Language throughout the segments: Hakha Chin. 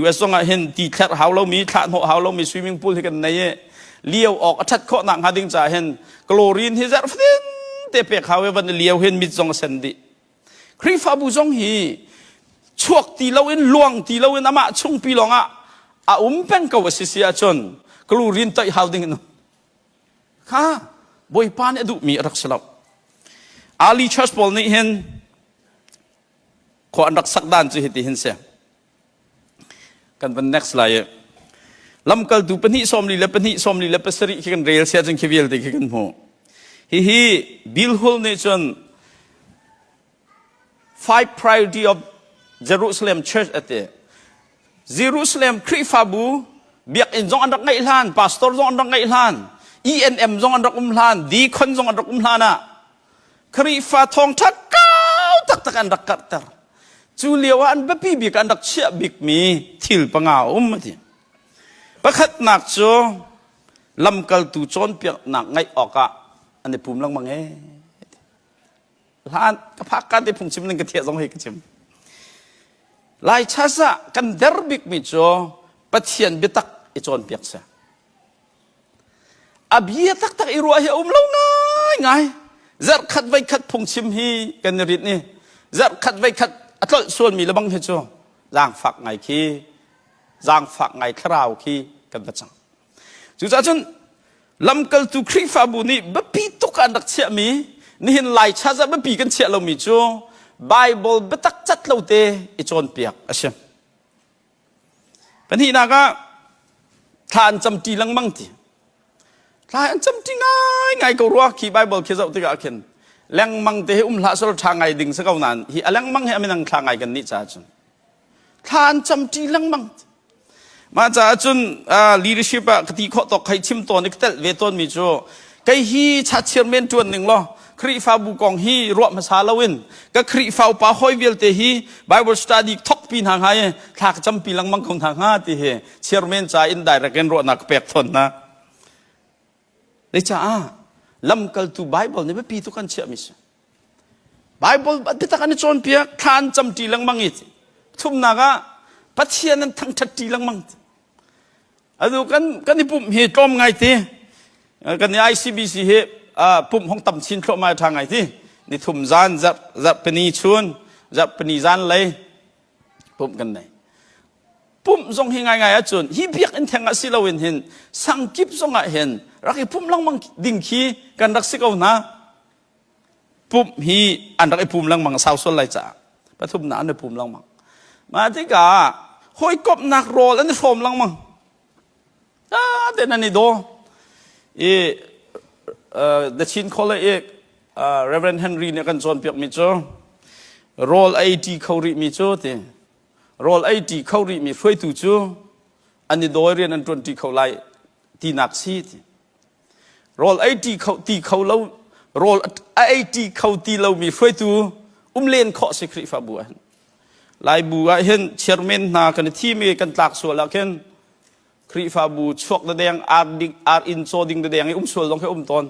US zong ah hin ti thlerh hau lomi, thlah hnawh hau lomi swimming pool hi kan nei i lio awk a ṭhat khawh nak hnga ding caah hin chlorine hi zarh fatin te pek hau i van i lio hin mit zong a sen dih. Khrihfabu zong hi chuak ti loin luang ti loin amah chungpi lawngah a um peng ko a si si ahcun chlorine toih hau ding in kha Bawipa nih a duhmi a rak si lo. Ali Church pawl nih hin khua an rak sak dan cu hiti hin si. Kan van next lai i lamkaltu pahnih 44 47 khi kan rel sia cun khi vialte khi kan hmuh. Hihi Bill Hull nih cun Five Priority of Jerusalem Church a ti. Jerusalem Khrihfabu biakinn zong an rak ngeih hlan, pastor zong an rak ngeih hlan, ENM zong an rak um hlan, deacon zong an rak um hlan ah Khrihfa thawngṭha kau taktak an rak karhter. Cu lio ah an biapi bik an rak chiah bikmi thil panga a um a ti. Pakhatnak cu lamkaltu cawnpiaknak ngaih awkah an i pum lengmang ee. Hlan ka phak ka te phungchim ning ka thiah zong hi ka chim. Lai chas ah kan der bikmi cu Pathian biatak i cawnpiak si. A bia taktak i ruah hi a um lo ngai ngai. Zarh khat voi khat phungchim hi kan i rit ni. Zarh khat voi khat a tlolh sualmi lebang hi cu zaangfak ngai khi zaangfak ngai thlarau khi kan va cang. Cucaah cun lamkaltu Khrihfabu nih biapi tuk an rak chiahmi nihin Lai church ah biapi kan chiah lomi cu Bible biatak cat lo te i cawnpiak a si. Pahnihnak ah thla an camṭi lengmang ti. Thla an camṭi ngaingai ko rua khi Bible khi zoh tikah khin lengmang te hi um hlah selaw ṭha ngai ding si ko nain hi a lengmang hi a minang thla ngai kan nih caah cun thla an camṭi lengmang. Mah caah cun leadership ah ka ti khawh tawk hei chim tawn i ka telh ve tawnmi cu kei hi chachiar men ṭuan ning law Khrihfabu kong hi ruah hmasa loin ka Khrihfa upa hawi vialte hi Bible study thok pi hna hnga i thla ka campi lengmang ko hna hnga ti hi chairman ca in direct in ruahnak ka pek thawn hna. Zeicaah lamkaltu Bible nih biapi tuk an chiahmi si. Bible biatak an i cawnpiak thla an camṭi lengmang i thumnak ah Pathian an thangṭhatṭi lengmang. Atu kan kan i pumh hi tlawm ngai ti. Kan i ICBC hi pumh hong tam chin thluahmah ṭha ngai ti. Ni thum zan zarh zarhpini chun zarhpini zan lei pumh kan nei. Pumh zong hi ngaingai ahcun hi biakinn theng ah si loin hin sangkip zong ah hin rak i pumh lengmang ding khi kan rak si ko hna. Pumh hi an rak i pum lengmang sau sual lai caah pathumnak an i pum lengmang. Mah tikah hawikomhnak rawl an i hrawm lengmang. Ah, ten an i daw. I uh, The Chin College i uh, Reverend Henry nih a kan cawnpiakmi cu rawl ei ṭi kho rihmi cu ti rawl ei ṭi kho rihmi hruaitu cu an i dawi rian an ṭuan ṭi kho lai tinak si ti. Rawl ei ṭi kho ti kho lo rawl a ei ṭi kho ti lomi hruaitu um len khawh si Khrihfabu ah hin. Laibu ah hin chairman hna kan i thim i kan tlak sual ah khin Khrihfabu chuak dadeng ar ding ar inn caw ding dadeng i um sual zong khi um tawn.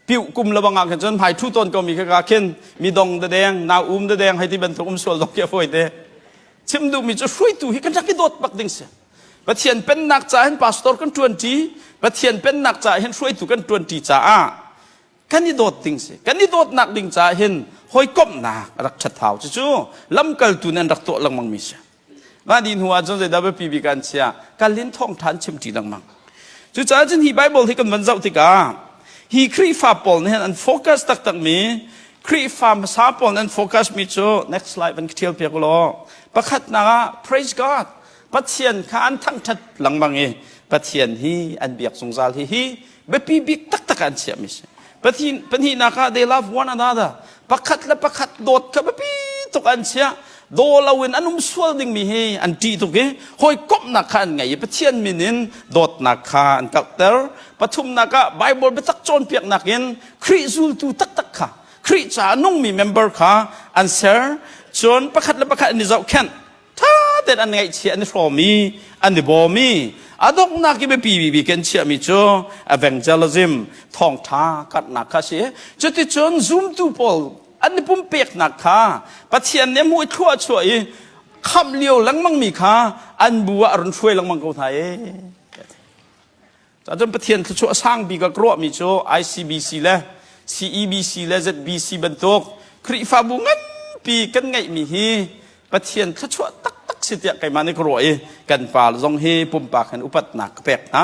Piuh kum lebang ah khin cun hmai thu tawn ko mi kha ka khin mi dong dadeng nau um dadeng hei ti bantuk um sual zong khi a fawi te. Chim duhmi cu hruaitu hi kan rak i dawt bak ding si. Pathian pennak caah hin pastor kan ṭuanṭi, Pathian pennak caah hin hruaitu kan ṭuanṭi caah kan i dawt ding si. Kan i dawtnak ding caah hin hawikomhnak a rak ṭhat hau. Cucu lamkaltu nih an rak tuah lengmang mi si. Mah dih hnu ah cun zeidah biapi bik an chia? Kal in thawngṭha an chimṭi lengmang. Cucaah cun hi Bible hi kan van zoh tikah hi Khrihfa pawl nih hin an focus taktakmi Khrihfa hmasa pawl nih an focus mi cu next slide van ka ṭhial piak u law pakhatnak ah praise God Pathian kha an thangṭhat lengmang i Pathian hi an biak zungzal hi hi biapi bik taktak an chiahmi si. Pathian pahnihnak ah they love one another. Pakhat le pakhat dawt kha biapi tuk an chiah. Daw loin an um sual dingmi hi an ṭih tuk i hawikomhnak kha an ngei i Pathian min in dawtnak kha an karhter. Pathumnak ah Bible biatak cawnpiaknak in Khrih zultu taktak kha Khrih ca a nungmi member kha an ser. Cun pakhat le pakhat an i zohkhenh. ṭha tein an ngaihchia an i hrawm i an i bawm i a donghnak i biapi bik an chiahmi cu evangelism thawngṭha karhnak kha a si. Cuticun zumtu pawl an i pumpeknak kha Pathian nih a hmuh i thlua a chuah i khamh lio lengmang mi kha an bu ah a run hruai lengmang ko hna ee. Cun Pathian thluachuah sang bik ah ka ruahmi cu ICBC le CEBC le ZBC bantuk Khrihfabu nganpi kan ngeihmi hi Pathian thluachuah taktak si tiah keimah nih ka ruah i kan pa zong hi pumpak in upatnak ka pek hna.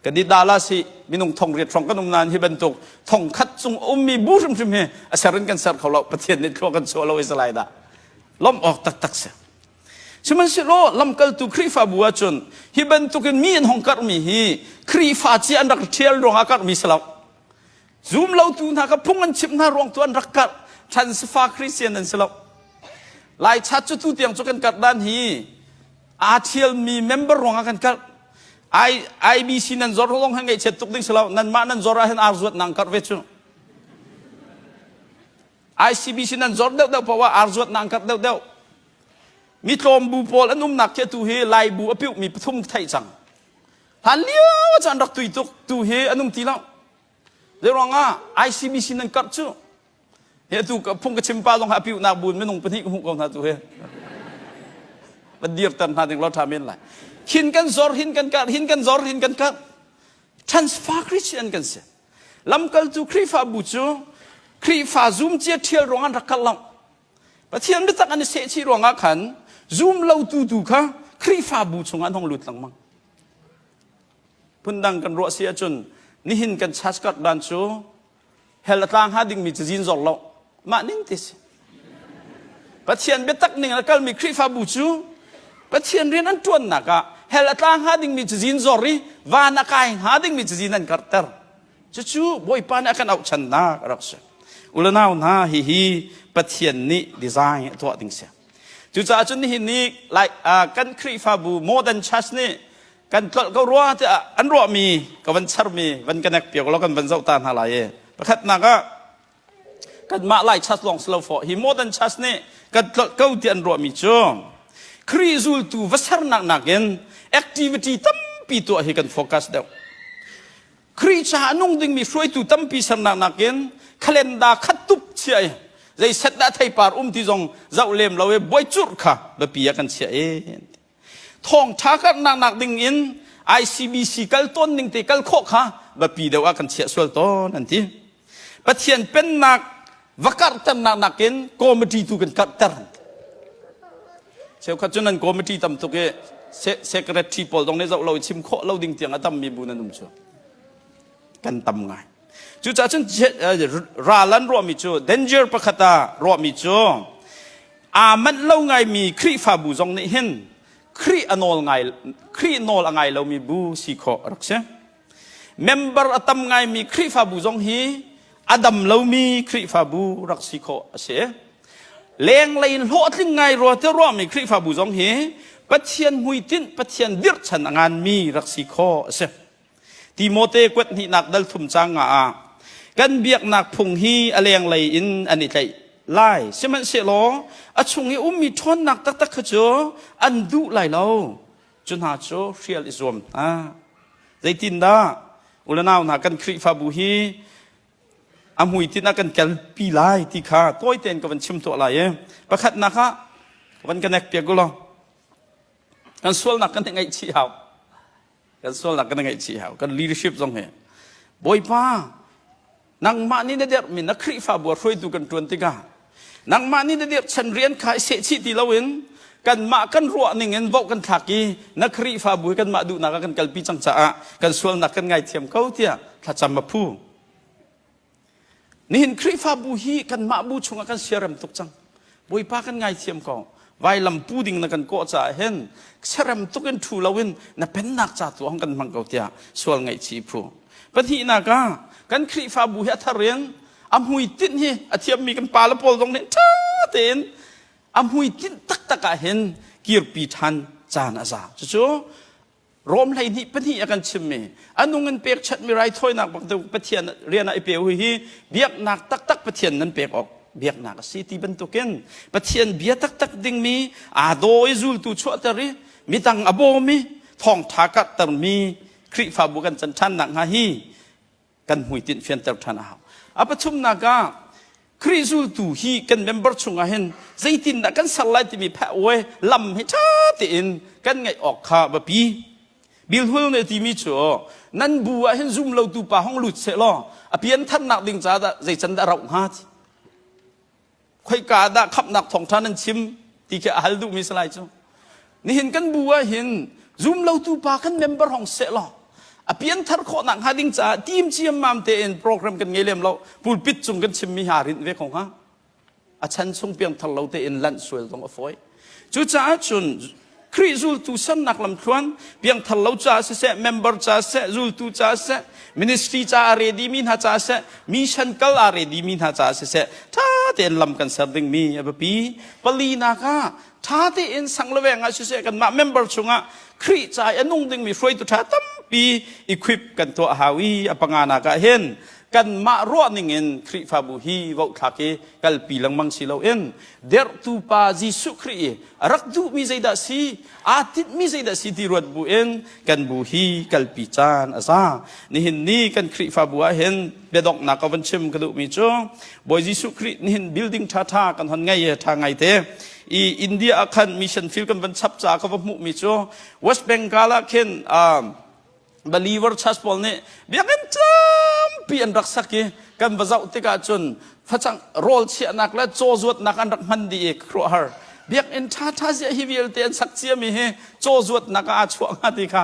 Kan i dala si minung thong riat hrawng kan um nain hi bantuk thong khat cung a ummi bu hrimhrim hi a ser in kan ser kho lo Pathian nih thlua kan chuah lo i salai dah lawmh awk taktak si. Sihmanhsehlaw lamkaltu Khrihfabu ahcun hi bantukin mi an hong karhmi hi Khrihfa cia an rak ṭhial ruangah karhmi si lo. Zum lotu hna kha phung an chimh hna ruang tu an rak karh. Transfer Christian an si lo. Laichat cu tu tiang cu kan karh dan hi aa ṭhialmi member ruangah kan karh. I, IBC nan zor lawng han ngaihchiat tuk ding si lo. Nanmah nan zor ah hin ar zuat nang karh ve cu. ICBC nan zor deuhdeuh paoh ah ar zuatnak an karh deuhdeuh. Mi tlawm bu pawl an umnak khi atu hi Lai bu a piuhmi pathum theih cang. Hlan lio ah an rak tui tuk tu hi an um ti lo. Zeiruang ah ICBC nan karh cu. Hi atu phung ka chim pa zong a piuhnak bu in minung pahnih ka hmuh ko hna tu hi. Van dirter hna ding lo tha men lai. Hin kan zor hin kan karh hin kan zor hin kan karh. Transfer Christian kan si. Lamkaltu Khrihfabu cu Khrihfa zumcia ṭhial ruang an rak kal lo. Pathian biatak an i sehchih ruangah khan zum lotu tu kha Khrihfabu chungah an hung lut lengmang. Phundang kan ruah si ahcun nihin kan church card dan cu hell a tla hnga dingmi cazin zor lo. Mah ning ti si. Pathian biatak ning a kalmi Khrihfabu cu Pathian rian an ṭuannak ah hell a tla hnga dingmi cazin zor i van a kai hnga dingmi cazin an karhter. Cucu Bawipa nih a kan auhchannak a rak si. Ulanau hna hihi Pathian nih design a tuah ding si. Cucaah cun nihin ni like, uh, kan Khrihfabu modern church nih kan tlolh ko rua tiah an ruahmi ka van charmi van ka nek piak law kan van zoh ta hna lai i pakhatnak ah kanmah Lai church lawng si lo fawh hi modern church nih kan tlolh ko ti an ruahmi cu Khrih zultu va sernak nakin activity tampi tuah hi kan focus deuh. Khrih caah a nung dingmi hruaitu tampi sernak nakin calendar khat tup chia i zei set dah theipar um ti zong zoh lem lo i buai curh kha biapi ah kan chiah i thawngṭha karhnak nak ding in ICBC kal tawn ning te kal khawh kha biapi deuh ah kan chiah sual tawn an ti. Pathian pennak va karhternak nakin committee tu kan karhter. Cheukhat cu nan committee tam tuk i secretary pawl zong nih zoh lo i chim khawh lo ding tiang a tammi bu nan um cu. Kan tam ngai. Cucaah cun ral an ruahmi cu danger pakhat ah ruahmi cu aa manh lo ngaimi Khrihfabu zong nih hin Khrih a nawl ngai Khrih nawl a ngai lomi bu si khawh a rak si. Member a tam ngaimi Khrihfabu zong hi a dam lomi Khrihfabu rak si khawh a si. Lenglei in hlawhtling ngai rua te ruahmi Khrihfabu zong hi Pathian hmuitinh Pathian dirhchan a nganmi rak si khawh a si. Timote kuat hnihnak dal thum cang nga ah kan biaknak phung hi a lenglei in an i tlaih lai sihmanhsehlaw a chung i ummi ṭhawnnak taktak kha cu an duh lai lo cu hna cu hrial i zuam hna zeitindah ulanau hna kan Khrihfabu hi a hmuitinh ah kan kalpi lai ti kha tawi tein ka van chim tuah lai i pakhatnak ah van ka nek piak u law kan sualnak kan ngaihchih hau kan sualnak kan ngaihchih hau kan leadership zong hi bawipa nangmah nih na derhmi na Khrihfabu ah hruaitu kan ṭuan tikah nangmah nih na dirh chan rian kha i sehchih ti loin kanmah kan ruah ning in voh kan thlak i na Khrihfabu hi kanmah duhnak ah kan kalpi cang caah kan sualnak kan ngaithiam ko tiah thlacam a phu Nihin Khrihfabu hi kanmah bu chungah kan siarem tuk cang. Bawipa kan ngaithiam ko. Vailam pu ding na kan kawh caah hin siarem tuk in ṭhu loin na pennak ca tu hong kan hmang ko tiah sual ngaihchih phu. Pahnihnak ah kan Khrihfabu hi a thar in a hmuitinh hi a thiammi kan pa le pawl zong nih ṭha tein a hmuitinh taktak ah hin kirpi ṭhan caan a za. Cucu Rom 12 pahnih a kan chimmi a nung in pekchanhmi raithawinak bantuk Pathian rian ah i pe hu hi biaknak taktak Pathian nan pek awk biaknak a si ti bantukin Pathian bia taktak dingmi aa daw i zultu chuahter i midang a bawm i thawngṭha karhtermi Khrihfabu kan can ṭhan nakhnga hi kan hmuitinh fianter ṭhan a hau. A pathumnak ah. Khrih zultu hi kan member chungah hin zeitindah kan ser lai timi phe lam hi ṭha tein kan ngaih awk kha biapi. Bill Hul nih a timi cu nan bu ah hin zum lotu pa hong lut seh law a pianthannak ding ca dah zei can dah rauh hnga ti. Khoika dah khamhnak thawngṭha nan chim ti khi a hal duhmi si lai cu. Nihin kan bu ah hin zum lotu pa kan member hong seh law a pianthar khawhnak hnga ding caah tim ciammam tein program kan ngei lem lo pulpit cung kan chimmi ha rinh ve ko hnga. A chan chung piangthar lo tein lanh sual zong a fawi. Cucaah cun Khrih zultu sernak lamthluan piangthar lo caah siseh, member caah siseh, zultu caah siseh, ministry caah a ready mi hna caah siseh, mission kal a ready mi hna caah siseh, ṭha tein lam kan ser dingmi a biapi. Palinak ah ṭha tein sang le veng ah siseh kanmah member chungah Khrih ca i a nung dingmi hruaitu ṭha tampi equip kan tuah hau i a panganak ah hin kanmah ruah ningin Khrihfabu hi vohthlak i kalpi lengmang si loin derhtu pa Jesuh Khrih i a rak duhmi zeidah si aa tinhmi zeidah si ti ruat bu in kan bu hi kalpi caan a za. Nihin ni kan Khrihfabu ah hin biadonghnak ka van chim ka duhmi cu Bawi Jesuh Khrih nihin building ṭhaṭha kan hon ngei ṭha ngai te i India ah khan mission field kan van chap ca ka va hmuhmi cu West Bengal ah khin believer church pawl nih biakinn tampi an rak sak i kan va zoh tikah cun facang rawl chiahnak le caw zuatnak an rak hman dih i khuaruahhar biakinn ṭhaṭha ziah hi vialte an sak ciami hi caw zuatnak ah aa chuah hnga ti kha.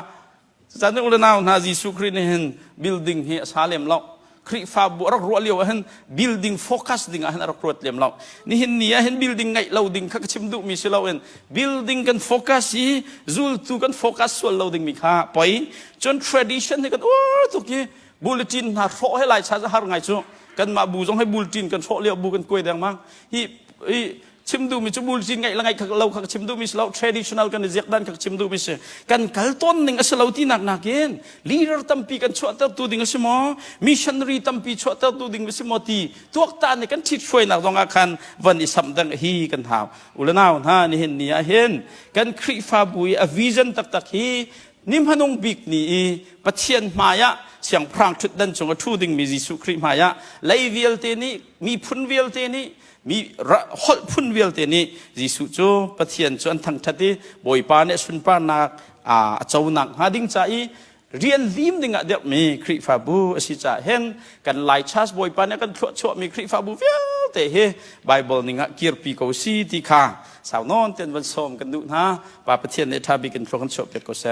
Cucaah u le nau hna, Jesuh Khrih nih hin building hi a sa lem lo. Khrihfabu a rak ruah lio ah hin building focus ding ah hin a rak ruat lem lo. Nihin ni ah hin building ngeih lo ding kha ka chim duhmi si loin building kan focus i zultu kan focus sual lo dingmi kha poi. Cun tradition hi kan uar tuk i bulletin hna hrawh he lai cha har ngai cu. Kanmah bu zong hi bulletin kan hrawh lio bu kan kuai dengmang. Hi hi chim duhmi cu bulcin ngaih le ngaih lo kha chim duhmi si lo, traditional kan i ziak dan kha chim duhmi si. Kan kal tawn ning a si lo tinak nakin leader tampi kan chuahtertu ding a si maw, missionary tampi chuahtertu ding a si maw ti tuaktan nih kan ṭhit hruainak zong ah khan van i samh deng hi kan hau. U le nau hna, nihin ni ah hin kan Khrihfabu i a vision taktak hi ni hmanung bik ni i Pathian hmai ah siangpahrang ṭhutdan cung a ṭhu dingmi Jesuh Khrih hmai ah lei vialte nih, miphun vialte nih, mi holh phun vialte nih Jesuh cu Pathian cu an thangṭhat i Bawipa nih sunparnak a conak hnga ding ca i rian lim ding ah dirhmi Khrihfabu a si caah hin kan Lai Church Bawipa nih kan thluahchuahmi Khrihfabu vialte hi Bible ning ah kirpi ko si ti kha sau nawn ten van sawm kan duh hna. Pa Pathian nih ṭha bik in thlua kan chuahpiak ko seh.